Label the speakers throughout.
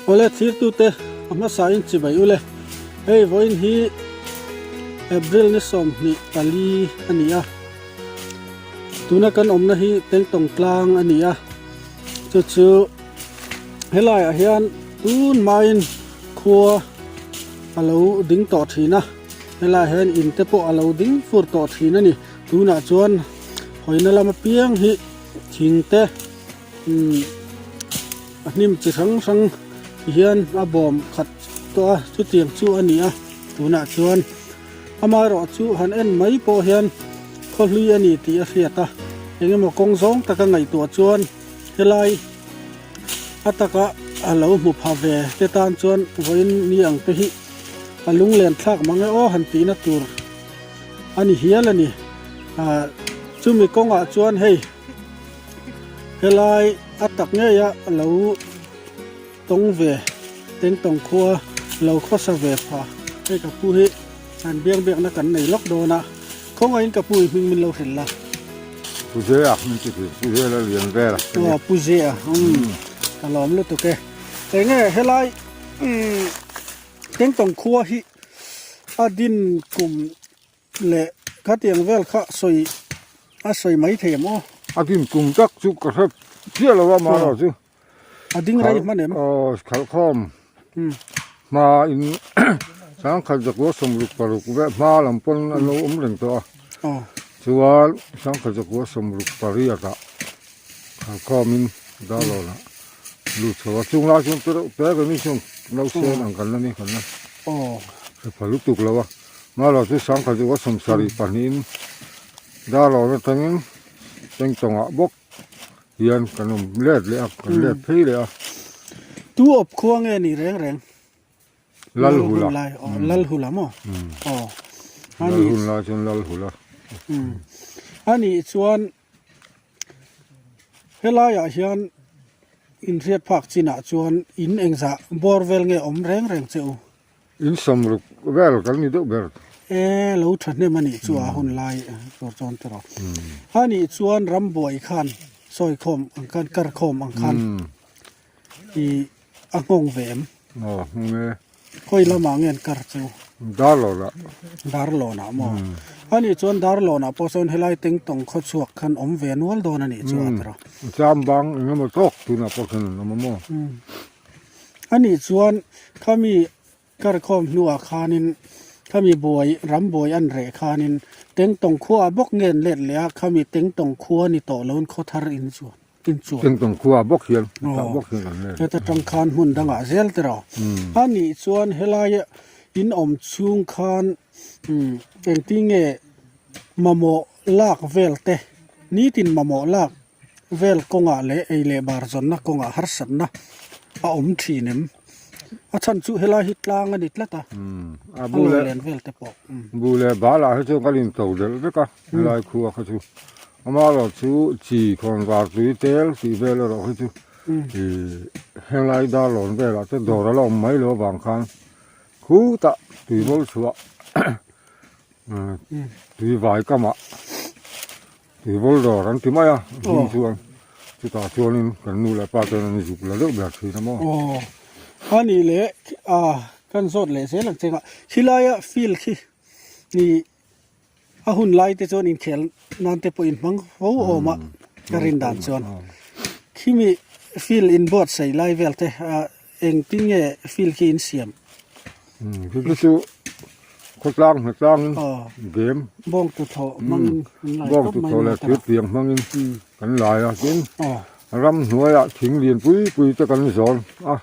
Speaker 1: Awle thirtute a hmasa in chibai ule. Hei vawiin hi April ni 24 a ni a. Tuna kan awmna hi Tengtawng tlang a ni a. Chu chu helaiah hian tun hmain khua a lo ding tawh thin a. Helaiah hian in te pawh a lo ding fur tawh thin a ni. Tunah chuan hawina lam apiang hi thing te umm a hnim chi hrang hrang hian a bawm khat tawh a chutiang chu a ni a tunah chuan amaherawh chu han en mai pawh hian khaw hlui a ni tih a hriat a eng emaw kawng zawng taka ngaihtuah chuan helai a taka a lo hmu pha ve te tan chuan vawiin ni ang te hi a lunglen thlak mang e aw han tihna tur a ni hial a ni ah chumi kawngah chuan hei helai a tak ngei a lo tawng ve tengtawng khua lo khawsa ve pha hei ka pu hi han biang biakna kan nei lawk dawn a khawngaihin ka pu i hming min lo hrilh la.
Speaker 2: Pu Zea min ti thin Pu Zea la lian vel a.
Speaker 1: Aw Pu Zea umm ka lawm lutuk e enge helai umm tengtawng khua hi a din kum leh khatiang vel kha sawi a sawi mai thei em aw?
Speaker 2: A din kum tak chu ka hre chiah lo a mahrawh chu.
Speaker 1: A ding rei hman em?
Speaker 2: Aw khalhkhawm hma in sangkhat zakua sawmruk paruk vel hma lam pawn an lo awm reng tawh a. Chuan sangkhat zakua sawmruk pariat ah khalhkhawm in darlawn ah lut chho a chung lai chuan te reuh te kan ni chuan nausen ang kan la ni kan la hre pha lutuk lo a. Mahlo chu sangkhat chu a sawmsarih pahnihin darlawn atangin tengtawngah bawk hian kan awm let leh a kan let phei leh a.
Speaker 1: Tu awp khua nge ni reng reng?
Speaker 2: Lalhula.
Speaker 1: Lalhula maw? Aw.
Speaker 2: Lalhun lai chuan Lalhula.
Speaker 1: Anih chuan helaiah hian inhriat phak chinah chuan in engzah bawr vel nge awm reng reng che u?
Speaker 2: In sawmruk vel kan ni deuh ber.
Speaker 1: E lo thahnem a nih chu a hun lai tur chuan ti rawh. A nih chuan rambuai khan sawi khawm ang khan kar khawm ang khan i a nghawng ve em?
Speaker 2: Aw nghawng e.
Speaker 1: Khawi lamah nge an kar chu?
Speaker 2: Darlawnah.
Speaker 1: Darlawnah maw? A nih chuan Darlawnah pawh sawn helai Tengtawng khaw chhuak khan awm ve nual dawn a nih chu a ti rawh.
Speaker 2: Chambang eng emaw tawk tunah pawh khan an awm a maw?
Speaker 1: A nih chuan khami karkhawm hnuah khanin khami buai ram buai an reh khanin Tengtawng khuaah bawk nge an let leh a, khami Tengtawng khua ni tawh loin khaw thar in chuan in chuan.
Speaker 2: Tengtawng khuaah bawk hian tah bawk hian an let.
Speaker 1: Heta tang khan hmun dangah zel te rawh. A nih chuan helaia in awm chhung khan engtin nge mamawh lak vel te nitin mamawh lak vel kawngah leh ei leh bar zawnna kawngah harsatna a awm thin em? A chhan chu helai hi tlang a ni tlat a, a lo len vel te pawh.
Speaker 2: Bu leh bal ah hi chuan kan in to delh vek a helai khua kha chu amaherawh chu chi khawn var tui tel tih vel erawh hi chu ih helai darlawn velah te dawr a la awm mai lo avang khan khutah tui vawl chhuah tui vai kamah. Tui vawl dawr an ti mai a, hming chuan chutah chuanin kan nu leh pa chuan an zuk la deuh ber thin a maw.
Speaker 1: Aw, a nih leh a kan zawt leh zel ang che nga, khilaia field khi i a hun lai te chuan inkhel nan te pawh inhmang fo awm a ka rin dan chuan khimi field inbuatsaih lai vel te a Engtin nge field khi in siam?
Speaker 2: Khi khi chu khawtlang hnatlangin game
Speaker 1: bawng tuthlawh hmangin an lai
Speaker 2: bawng tuthlawh leh thir tiang hmangin kan lai a tin ram hnuaiah thing lian pui pui te kan zawn a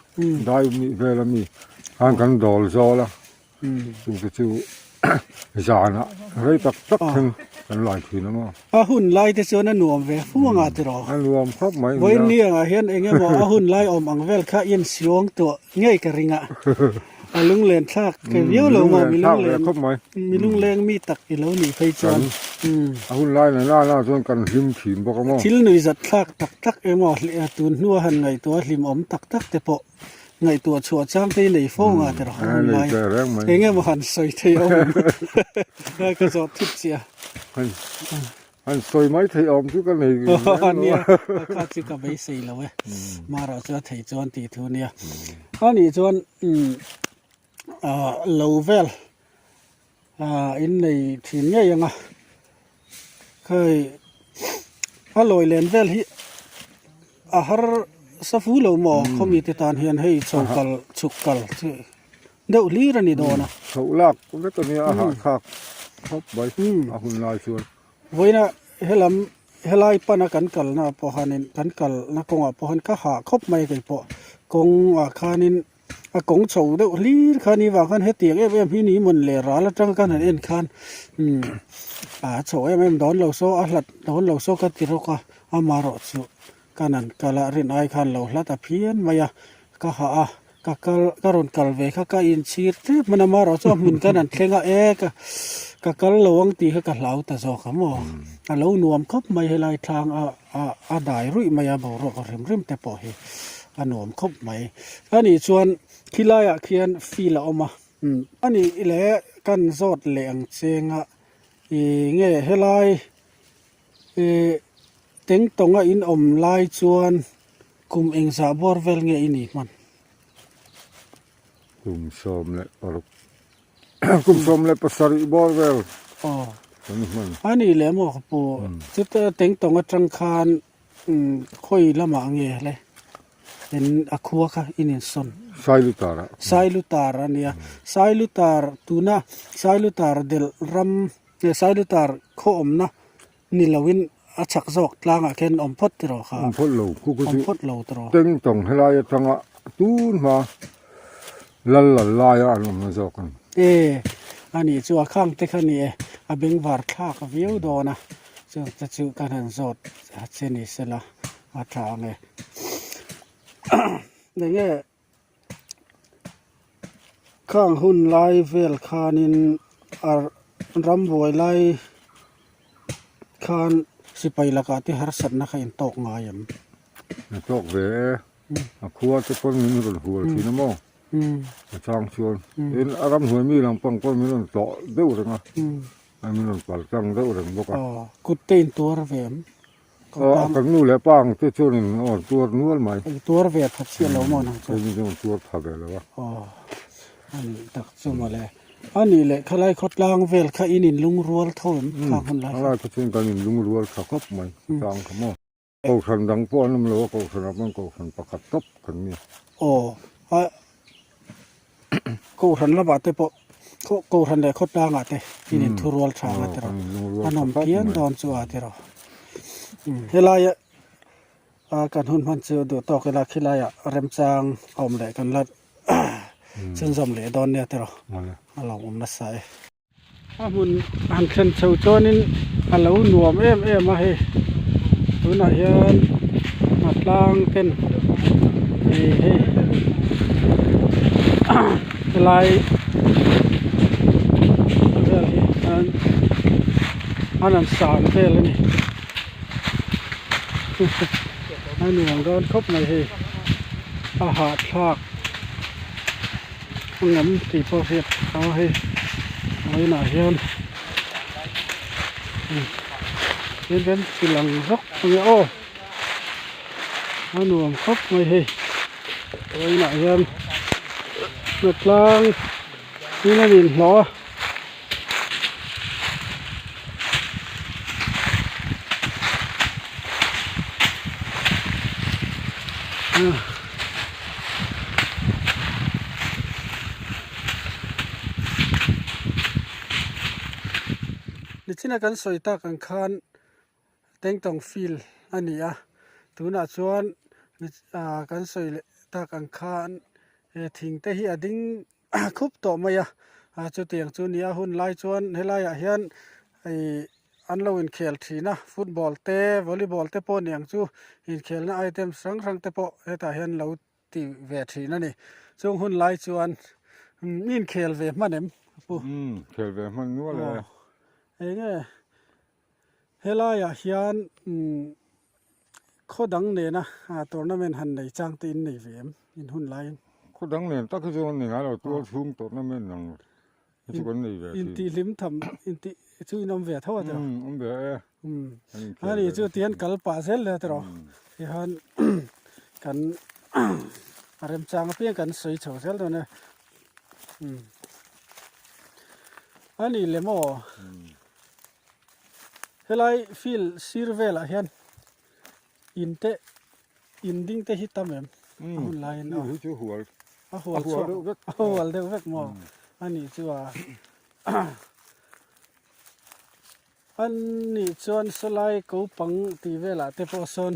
Speaker 2: dai nih vel ami khan kan dawl zawl a. Chungte chu zanah rei tak tak thleng kan lai thin a maw.
Speaker 1: A hun lai te chuan a nuam ve fu anga tiraw?
Speaker 2: A nuam khawp mai
Speaker 1: nia. Vawiin ni angah hian eng emaw a hun lai awm ang vel kha in siawng tuah ngei ka ring a. A lunglen thlak ke viau lo maw mi lunglen mi lungleng mi tak i lo nih phei chuan.
Speaker 2: A hun lai na na chuan kan hlim thin bawk a maw.
Speaker 1: Thil nuihzat thlak tak tak emaw tun hnua han ngaihtuah hlimawm tak tak te pawh Ngaihtuah chhuah chang te hi nei fo nga te rawh hun lai eng emaw han sawi thei awm ka zawh thut chiah.
Speaker 2: An sawi mai theih awm chu ka nei ve zel lo
Speaker 1: Nia, kha chu ka beisei lo e. Mara chu a thei chuan tih thu nia. Anih chuan lo vel in nei thin ngei ang a. Hei a lawi len vel hi a har sa fu lo maw khawmi te tan hian hei chho kal chhuk kal chu deuh hlir a ni dawn a.
Speaker 2: Chhoh lak vek a nia a hahthlak khawp mai a hun lai chuan.
Speaker 1: Vawiina helam helai pana kan kalna pawh hianin kan kalna kawngah pawh hian ka hah khawp mai keipawh kawngah khanin a kawng chho deuh hlir kha ni vang khan hetiang em em hi ni mawn le ral atang khan han en khan umm a chho em em dawn lo saw a hlat dawn lo saw ka ti rawk a amaherawh chu kan han kal a rin ai khan lo hlat a phian mai a ka hah a ka kal ka rawn kal ve kha ka inchhir tep hman a amaherawh chu a hmun khan an thleng a e ka ka kal lo ang tih kha ka hlau ta zawk a maw a lo nuam khawp mai helai thlang a. A dai ruih mai a boruak rim rim te pawh hi a nuam khawp mai anih chuan khilaiah khian field a awm a anih leh kan zawt leh ang cheng a ih nge helai ih tengtawng a in awm lai chuan kum engzah bawr vel nge i nih hman.
Speaker 2: Kum 16 Kum 17 bawr vel kan hman.
Speaker 1: A nih leh maw ka pu, chuta tengtawng atang khan khawi lamah nge le in a khua kha in insawn?
Speaker 2: Sailutar ah.
Speaker 1: Sailutar a nia. Sailutar tuna Sailutar delh ram Sailutar khaw awmna ni loin a chak zawk tlangah khian awm phawt tiraw kha?
Speaker 2: Awm phawt lo, khu khu chu
Speaker 1: awm phawt lo tiraw?
Speaker 2: Tengtawng helai atanga tun hma lal lal laia an awmna zawk a ni.
Speaker 1: E, a nih chu a khang te kha ni e, a bengvar thlak viau dawn a, chung te chu kan han zawt che ni sela a tha ang e. Enge Khang hun lai vel khanin a rambuai lai khan sipai lakah te harsatna kha intawk ngai em?
Speaker 2: A tawk ve e, a khua te pawn min rawn hual thin a maw? A chang chuan tin a ramhnuai mi lang pang pawn min rawn tlawh deuh reng a, min rawn pal tlang deuh reng bawk a.
Speaker 1: Kut te intuar ve em?
Speaker 2: Aw kan nu leh pa ang te chuanin aw tuar nual mai.
Speaker 1: Eng tuar ve tha chiah lo maw nang chu?
Speaker 2: Kei chu tuar tha ve lo a.
Speaker 1: Aw a nih tak chu mawle. A nih leh khalai khawtlang vel kha in inlungrual tho em khang hun lai kha?
Speaker 2: Khalai khaw chuan kan inlungrual tha khawp mai khawtlang kha maw. Kohhran dang pawh an awm lo a, kohhran ah pawh kohhran pakhat tawp kan ni.
Speaker 1: Aw a Kohhran lamah te pawh Kohhran leh khawtlangah te in inthurual tha ang a tiraw a nawm phian dawn chu a tiraw helaia kan hun hman chu duh tawk ila khilaiah remchang a awm leh kan la chhunzawm leh dawn nia tiraw a lo awm nasa e. A hmun han thlen chho chuanin a lo nuam em em a hei tunah hian a tlang ten ih hei helai vel hi an an han san vel a ni a nuam dawn khawp mai hei a hahthlak. Ngam tih pawh hriat a hei vawiinah hian tin kan ti lang zawk a nia aw a nuam khawp mai hei vawiinah hian hnatlang in an inhlawh a. Nichina kan sawi tak ang khan Tengtawng field a ni a tunah chuan ah kan sawi leh tak ang khan he thing te hi a ding khup tawh mai a ah chutiang chu nia hun lai chuan helaiah hian ih an lo inkhel thin a football te volleyball te pawh niang chu inkhelna items hrang hrang te pawh hetah hian lo ti ve thin a ni chung hun lai chuan mi inkhel ve hman em pu
Speaker 2: umm khel ve hman nual e
Speaker 1: eng nge helaiah hian umm khaw dang nena tournament han nei chang te in nei ve em in hun laiin
Speaker 2: khaw dang nen tak hi chuan ni ngai lo tual chhung tournament ang. Hi chu kan nei ve thin.
Speaker 1: Intih hlim tham intih chu in awm ve tho a tiraw?
Speaker 2: Umm awm ve e.
Speaker 1: Umm ani chu tihian kal pah zel le a tiraw? Tihian kan a remchang apiang kan sawi chho zel dawn e. Umm ani lem aw helai field sir velah hian in te in ding te hi tam em a hun laiin
Speaker 2: aw hi chu hual
Speaker 1: a hual chhuak deuh vek a hual deuh vek maw ani chu a ani chuan sawlai ko pang tih velah te pawh sawn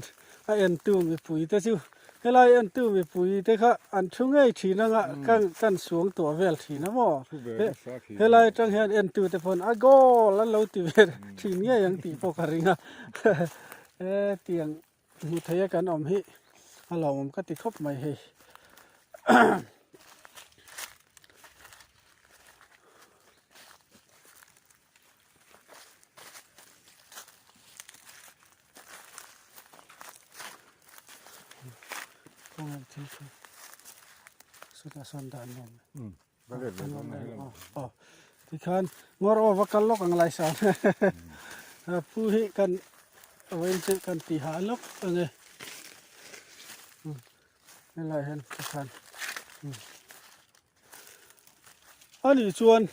Speaker 1: a entu mipui te chu helai entu mipui te kha an thu ngei thin anga kan kan suang tuah vel thin a maw helai atang hian entu te pawn a goal an lo ti ve thin ngei ang tih pawh ka ring a. He tiang hmu thei a kan awm hi a lawmawm ka ti khawp mai hei. Kawng thil chu sawtah sawn dah an awm e. Tikhan ngawr aw va kal lawk ang lai san pu hi kan vawiin chu kan ti hah lawk ang e helai hian tikhan ani chuan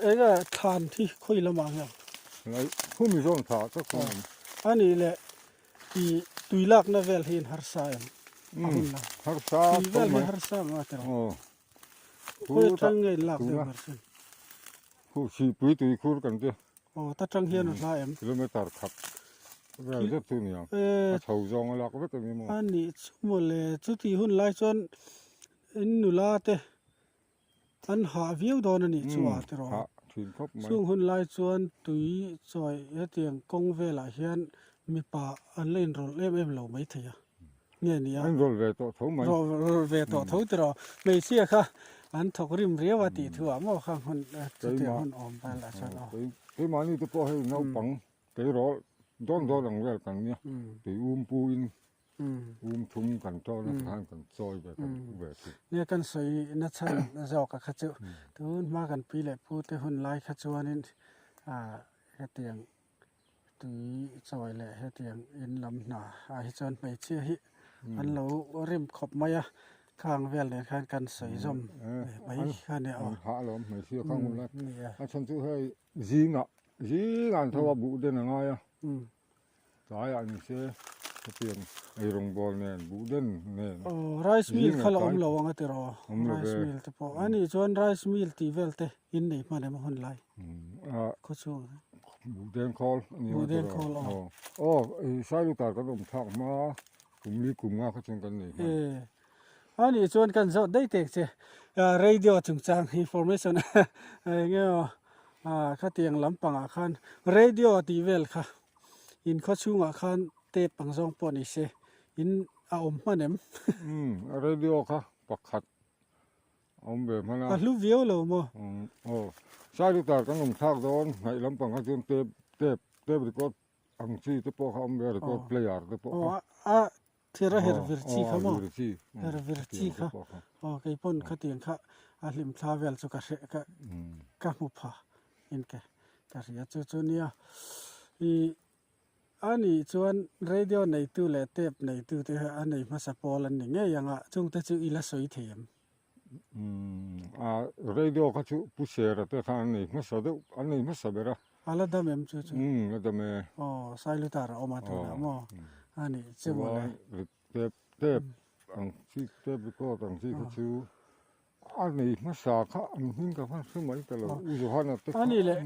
Speaker 1: eng nge thlan hi khawi lamah nge
Speaker 2: khumi zawn tha tak
Speaker 1: ani leh I tui lakna vel hi in harsa em? A hun lo.
Speaker 2: Harsa
Speaker 1: Tui vel hi harsa ang a tiraw?
Speaker 2: Aw.
Speaker 1: Khawi atang nge in lak deuh ber sin?
Speaker 2: Khu sihpui tui khur kan ti.
Speaker 1: Aw, ta tang hian a hla em?
Speaker 2: Kilometer khat vel zet chu ni ang. A chho zawng a lak vek a ni maw?
Speaker 1: A nih chu mawle, chuti hun lai chuan in nula te An hah viau dawn a nih chu a tiraw?
Speaker 2: Hah thin khawp mai.
Speaker 1: Chung hun lai chuan tui chawi hetiang kawng velah hian mipa an la inrawlh em em lo mai thei a, nge ni a?
Speaker 2: An inrawlh ve tawh tho mai.
Speaker 1: Rawlh ve tawh tho tiraw? Hmeichhia kha an thawk rim riau a tih thu ah maw kha hun chutiang hun awm velah chuan aw.
Speaker 2: Keimahni te pawh hei naupang tleirawl dawn dawn ang vel kan nia, tui um pu in Um thum kan tawn a khan kan chawi ve kan u ve thin.
Speaker 1: Nia kan sawi na chhan zawk a kha chu tun hma kan pi leh pu te hun lai kha chuanin hetiang tui chawi leh hetiang in lam hna ah hi chuan hmeichhia hi an lo rim khawp mai a khang vel nen khan kan sawi zawm ve mai kha nia aw.
Speaker 2: An hah alawm hmeichhia khang hun lai a chhan chu hei zingah zingah an tho a buh den a ngai a. Tlaiah ni se hetiang eirawngbawl nen buh den nen.
Speaker 1: Aw rice mill kha la awm lo ang a tiraw rice mill te pawh a nih chuan rice mill tih vel te in nei hman em a hun lai khaw chhung ah
Speaker 2: buh den khawl a ni ang a tiraw aw aw sailutar kan awm thlak hma kum li kum nga kha chuan kan nei hman.
Speaker 1: A nih chuan kan zawt daih tek che radio chungchang information eng nge aw khatiang lampangah khan radio tih vel kha In khaw chhungah khan tape ang zawng pawh ni se in a awm hman em?
Speaker 2: Umm radio kha pakhat a awm ve hman a.
Speaker 1: A hlu viau lo maw?
Speaker 2: Umm aw Sailutar kan awm thlak dawn hnaih lampang kha chuan tape tape tape record ang chi te pawh kha a awm ve a record player te pawh kha.
Speaker 1: Aw a thir a her vir chi kha maw? Her vir chi kha aw kei pawn khatiang kha a hlim thla vel chu ka hreh ka ka hmu pha in ka ka hria chu chu nia ih a nih chuan radio neitu leh tape neitu te a nei hmasa pawl an ni ngei ang a chungte chu i la sawi thei em?
Speaker 2: A radio kha chu Pu Sera te khan an nei hmasa deuh an nei hmasa ber a.
Speaker 1: A la dam em chu chu?
Speaker 2: Umm la dam e.
Speaker 1: Aw Sailutar a awm a tunah maw? A nih chu mawle.
Speaker 2: Chuan tape tape ang chi tape record ang chi kha chu a nei hmasa kha an hming ka hman hre mai ta lo U Johana te kha.
Speaker 1: A nih leh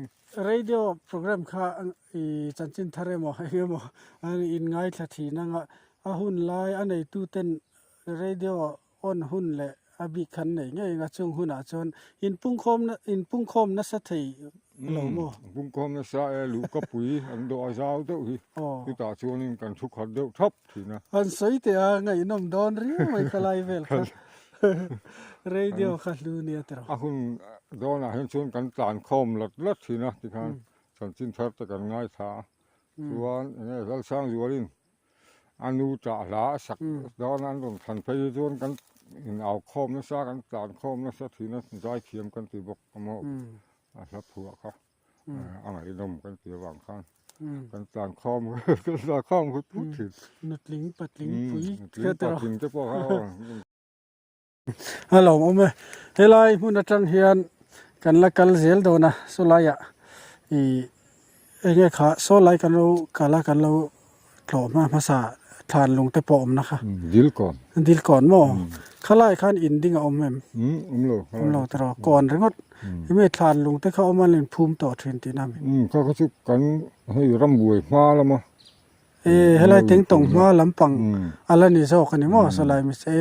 Speaker 1: radio program kha i chanchin thar emaw eng emaw in ngaithla thin anga a hun lai a neitu ten radio On hun leh a bik khan nei ngei anga chung hunah chuan inpungkhawmna inpungkhawm nasa thei lo maw?
Speaker 2: Umm pungkhawm nasa e luhka pui an dawh a zau deuh hi chutah chuanin kan thu khat deuh thap thin a.
Speaker 1: An sawi teh a ngaihnawm dawn riau mai kha lai vel kha radio kha hlu nia tiraw.
Speaker 2: A hun dawnah hian chuan kan tlan khawm lat lat thin a tikhan chanchin thar te kan ngaithla a chuan enge Lalsangzualin A nu chah hla a sak dawn a an rawn thlan phei hi chuan kan. In au khawm nasa kan tlan khawm nasa thin a zaithiam kan ti bawk a maw a hla phuah kha a ngaihnawm kan ti avang khan kan tlan khawm kan tlan khawm hut hut thin.
Speaker 1: Nutling patling pui
Speaker 2: nutling patling te pawh kha aw.
Speaker 1: A lo awm e helai hmun atang hian kan la kal zel dawn a sawlai ah ih enge kha sawlai kan lo kal a kan lo tlawh hma hmasa thlan lung te pawh awmna kha
Speaker 2: dil kawn
Speaker 1: dil kawn maw khalai khan in ding a awm em
Speaker 2: awm lo
Speaker 1: awm lo tawh kawn ringawt hemi thlan lung te kha awm a in phum tawh thin tihna a
Speaker 2: ni kha kha chu kan hei rambuai hma lama
Speaker 1: E helai tengtawng hma lampang a la ni zawk a ni maw sawlai mi che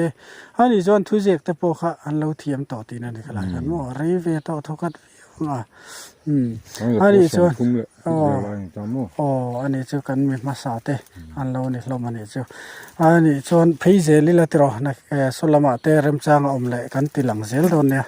Speaker 1: a ni chuan thuziak te pawh kha an lo thiam tawh tihna ni khalai khan maw rei ve tawh thaw khat viau ang a umm a ni chuan aw aw a ni chu kan mi hmasa te an lo ni hlawm a ni chu a ni chuan phei zel ila tiraw saw lamah te remchang a awm leh kan ti lang zel dawn nia.